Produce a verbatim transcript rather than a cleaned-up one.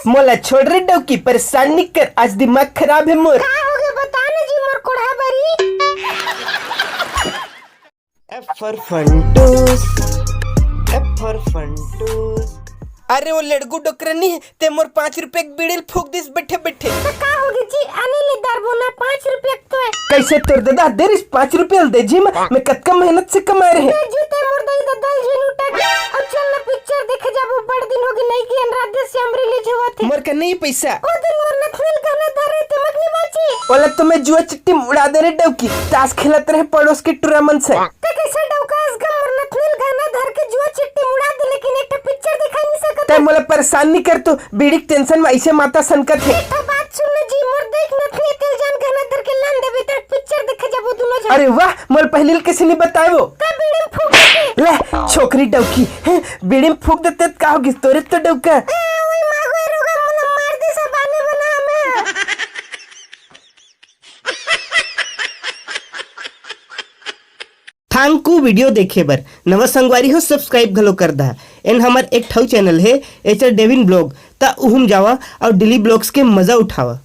मोला छोड़ रे डौकी, परेशान नी कर, आज दिमाग खराब हे मोर। का होगे बता ना जी मोर कोढ़ा बरी। F for फंटूस, F for फंटूस। अरे वो लड़गू डोकरा नी हे, ते मोर पाँच रुपया के बीड़ी ल फूक दिस बैठे बैठे। त का होगे जी, आने ले दारबो ना, पाँच रुपया के तो हे। कैसे तोर ददा दे रिस पाँच रुपया ल दे जी, मैं, मैं कतका मेहनत से कमाए रहे। दे जी ते मोर दई ददा ल जी लूटा के। अब चल ना पिक्चर देखे जाबो, बड़ दिन होगे नहीं गेन, राधे श्याम रिलीज होवत हे। मोर का नहीं पैसा। ओ दिन मोर नथनी ल गहना धरे ते मगनी बाची। ओला तो मैं जुआ चिट्टी म उड़ा दे रे डौकी, ताश खेलत रहे पड़ोस के टुरा मन से। ते कैसे डौका अस गा मोर नथनी ल गहना धर के जुआ चिट्टी म उड़ा दे, लेकिन एक ठो पिक्चर दिखा नहीं सकत। तै मोला परेशान नहीं कर तू, बीड़ी के टेंशन में ऐसे माता सनकत हे। एक ठो बात सुन ना जी, मोर देख नथनी तेल जान गहना धर के लान देबे, ते पिक्चर देखे जाबो दुनो झन। अरे वाह, मोला पहली ल कैसे नहीं बताए वो? ते बीड़ी में फूक देते। ले, छोकरी डौकी, हैं, बीड़ी में फूक देते त का होगी, तोरे तो डौका। ए, ओई मागो ए रोगा, मोला मार दे सब आने बना में। Thank you video देखे बर। नवा संगवारी हो, subscribe घलो कर दहा। एन हमर एक ठऊ channel हे, एचर डेविन ब्लॉग, त उहुम जावा और डेली ब्लॉग्स के मजा उठावा।